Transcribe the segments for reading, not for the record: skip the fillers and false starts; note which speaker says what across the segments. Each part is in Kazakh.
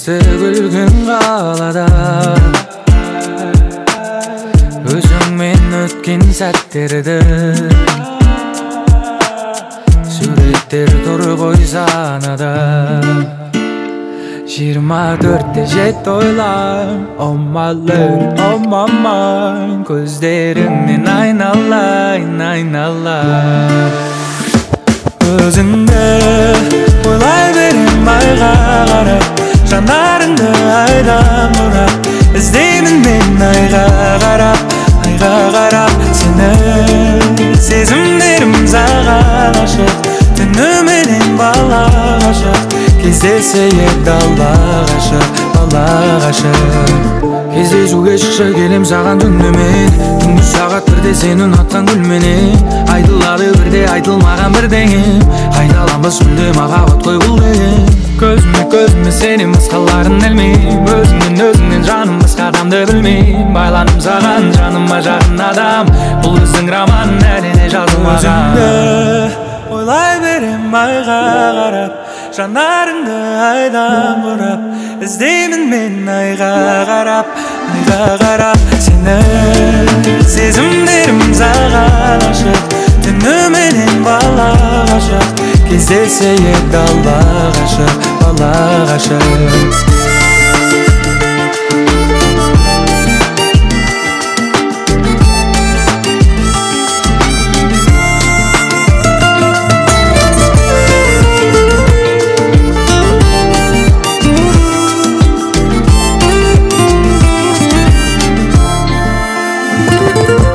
Speaker 1: Кездесті күлген қалада, өзіңмен өткен сәттерді. Суреттер тұр ғой санада. 24/7 ойлан, oh my lady, oh my mind. Көздеріңнен айналайын, айналайын. Өзіңді ойлай берем айға қарап, жанарыңды айдан бұрап. Іздеймін мен айға қарап, айға қарап сені. Сезімдерім саған ашық, түніменен бала ғашық. Кездесейік дала ғашық, бала ғашық. Кездесуге шықшы келем саған түнімен. Түнгі сағат бірде сені ұнатқан гүлменен. Айтылады бірде айтылмаған бірдеңе. Қайталанбас мүлде махаббат қой бұл деген. Көзіме көзіме сенем, басқаларын ілмейм. Өзіңнен өзіңнен жаным басқа адамды білмейм. Байландым саған, жаныма жақын адам. Бұл біздің роман әлі де жазылмаған. Өзіңді ойлай берем айға қарап, жанарыңды айдан бұрап. Іздеймін мен айға қарап, айға қарап сені. Сезімдерім саған ашық, түніменен бала ғашық. Кездесейік дала ғашық, бала ғашық.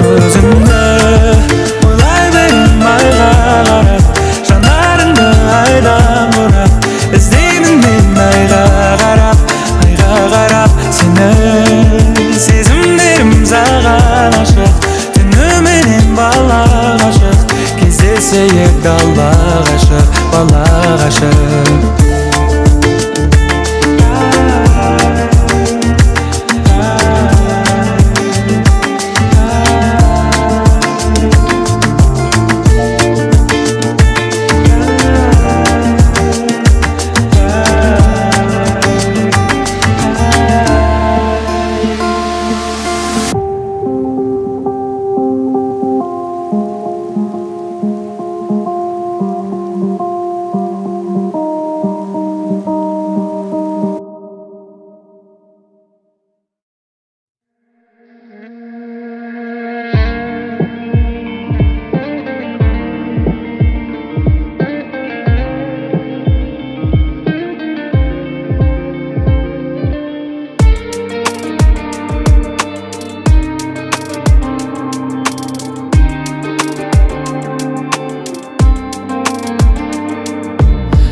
Speaker 1: Өзіңді ойлай берем айға қарап, жанарыңды айдан бұрап. Іздеймін мен айға қарап, айға қарап сені. Сезімдерім саған ашық, түніменен бала ғашық. Кездесейік дала ғашық, бала ғашық.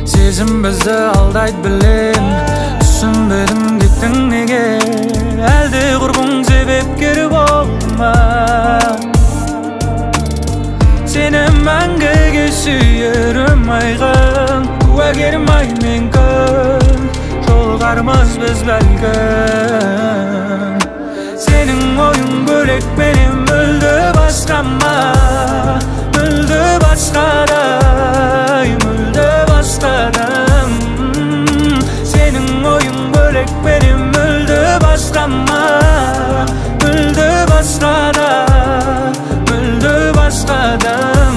Speaker 1: Сезім бізді алдайды білем, түсінбедің кеттің неге? Әлде құрбың себепкер болды ма? Сені мәңгіге сүйерім айқын, куәгерім ай мен күн. Жолығармыз біз бәлкім. Сенің ойың бөлек менен мүлде басқа ма? Мүлде басқадай, мүлде басқадан. Сенің ойың бөлек менен мүлде басқа ма? Мүлде басқада, мүлде басқадан.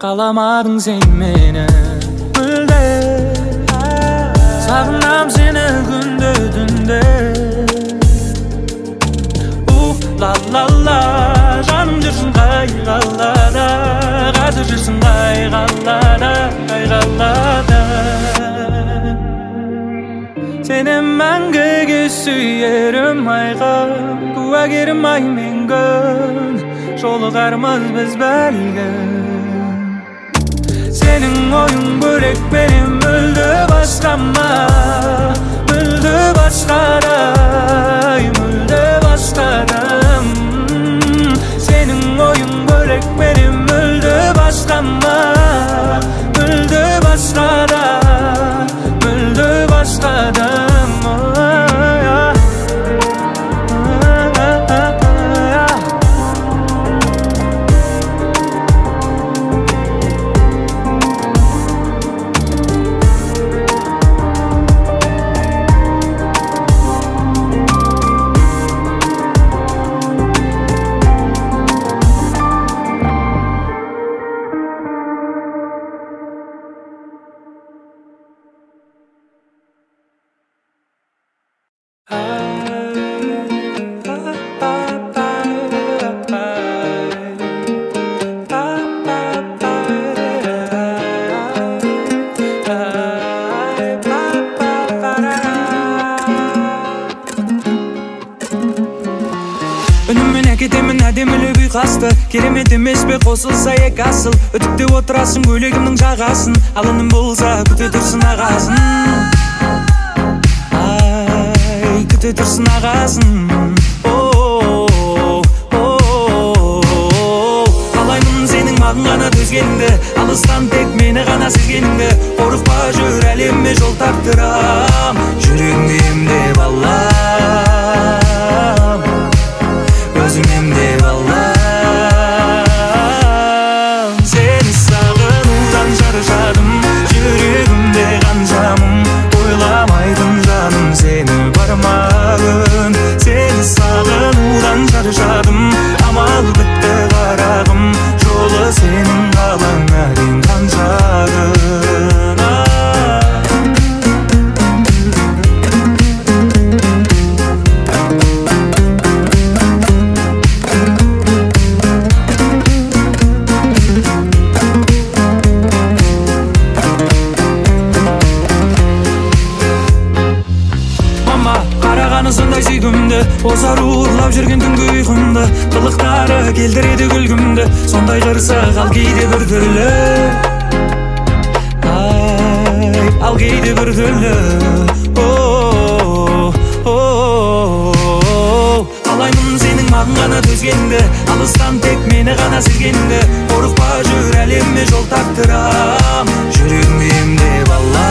Speaker 1: Қаламадың сен мені мүлде, сағынам сені күнде түнде. У ла ла ла, жаным жүрсің қай қалада, қазір жүрсің қай қалада, қай қалада. Сені мәңгіге сүйерім айқын, куәгерім ай мен күн. Жолығармыз біз бәлкім. Сенің ойың бөлек менен мүлде басқа ма? Мүлде басқадай, мүлде басқадан. Сенің ойың бөлек менен мүлде басқа ма? Мүлде басқада, мүлде басқадан. Әдемілеп ұйқасты, керемет емес пе қосылса екі асыл. Үтіктеп отырасың көйлегімнің жағасын, ал інім болса күте тұрсын ағасын. Ай, күте тұрсын ағасын. Қалаймын сенің маған ғана төзгеніңді, алыстан тек мені ғана сезгеніңді. Қорықпа жүр, әлемме жол таптырам, жүрегіңді емдеп алам, өзім емдеп алам. Сені сағынудан шаршадым, жүрегімде қанша мұң, ойламайтын жаным сені бар ма күн. Сені сағынудан шаршадым, амал бітті қарағым, жолы сенің қалаңа дейін қанша күн. Сондай сүйкімді, озару ұрлап жүрген түнгі ұйқымды, қылықтары келтіреді күлкімді, сондай қырсық ал кейде біртүрлі. Ай, ал кейде біртүрлі. Қалаймын сенің маған ғана төзгеніңді, алыстан тек мені ғана сезгеніңді. Қорықпа жүр, әлемме жол таптырам, жүрегіңді емдеп алам,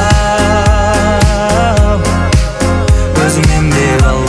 Speaker 1: өзім емдеп алам.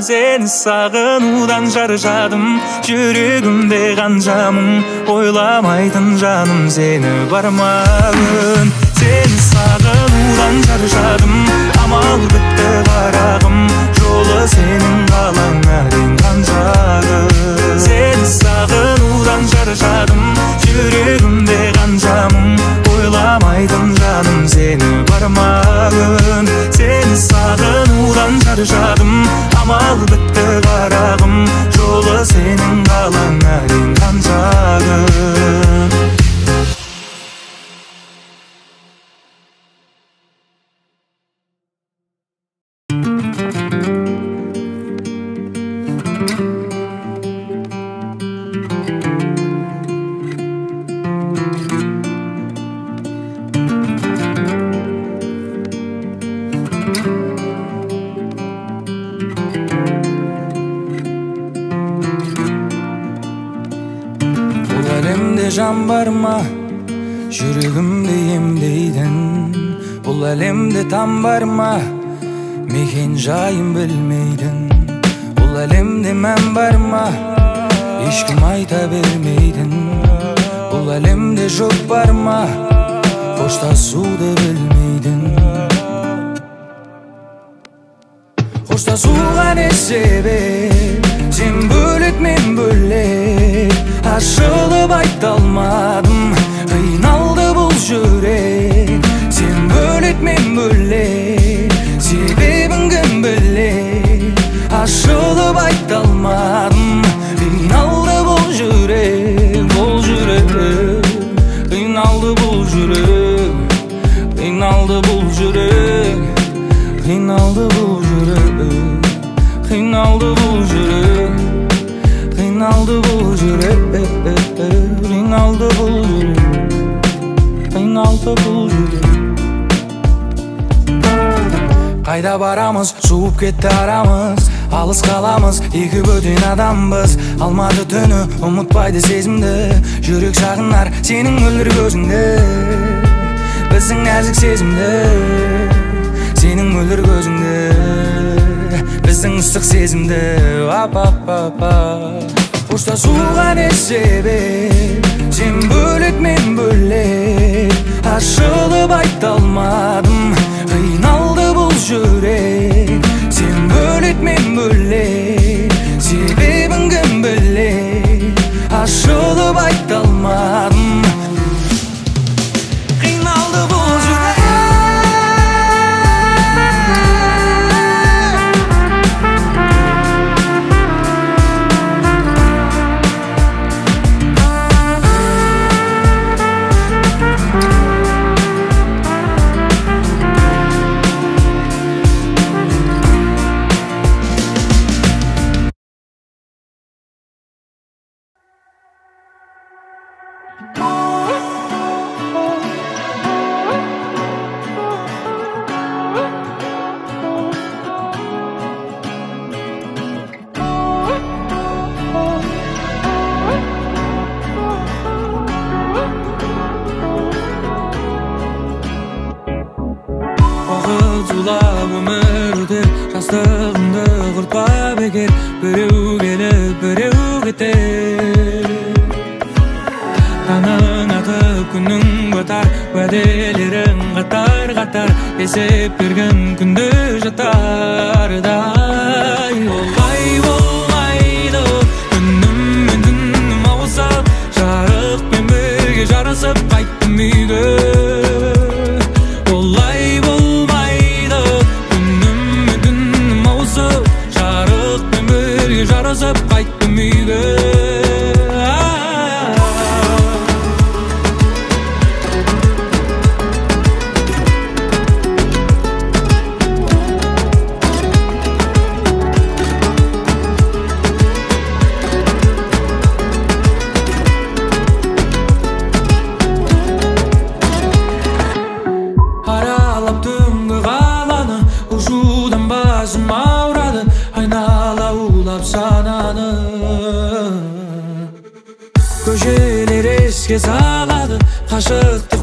Speaker 1: Сені сағынудан шаршадым, жүрегімде қанша мұң, ойламайтын жаным сені бар ма күн. Сені сағынудан шаршадым, амал бітті қарағым, жолы сенің қалаңа дейін қанша күн. Сені сағынудан шаршадым, жүрегімде қанша мұң, ойламайтын жаным сені бар ма күн. Сені сағынудан шаршадым, амал бітті қарағым, жолы сенің қалаңа дейін қанша күн. Жан бар ма жүрегімді емдейтін, бұл әлемде там бар ма мекен жайын білмейтін, бұл әлемде мән бар ма ешкім айта бермейтін, бұл әлемде жоқ бар ма қоштасуды білмейтін. Қоштасуға не себеп, сен бөлек мен бөлек, ашылып айта алмадым, қиналды бұл жүрек. Сен бөлек мен бөлек, себебін кім білер, ашылып айта алмадым, қиналды бұл жүрек, бұл жүрек, қиналды бұл жүрек, қиналды бұл жүрек, қиналды бұл жүрек, қиналды бұл жүрек, қиналды бұл жүрек, қиналды бұл жүрек, қиналды бұл жүрек. Қайда барамыз, суып кетті арамыз, алыс қаламыз, екі бөтен адамбыз. Алматы түні ұмытпайды сезімді, жүрек сағынар сенің мөлдір көзіңді, біздің нәзік сезімді, сенің мөлдір көзіңді, біздің ыстық сезімді. Апа-па-па. Қоштасуға не себеп, сен бөлек мен бөлек, ашылып айта алмадым, қиналды бұл жүрек. Сен бөлек мен бөлек, себебін кім білер, ашылып айта алмадым, қиналды бұл жүрек. Зулап өмір өтер, жастығымды құртпа бекер. Біреу келіп, біреу кетер. Таңың атып, күнің батар, уәделерің қатар-қатар, есеп берген күнде жатардай. Олай болмайды, күнім мен түнім ауысып, жарықпен бірге жарасып қайттым үйге. Олай болмайды, күнім мен түнім ауысып, жарықпен бірге жарасып қайттым үйге. Аралап түнгі қаланы, ұшудан басым ауырады, айнала улап сананы. Көшелер еске салады, қашықтық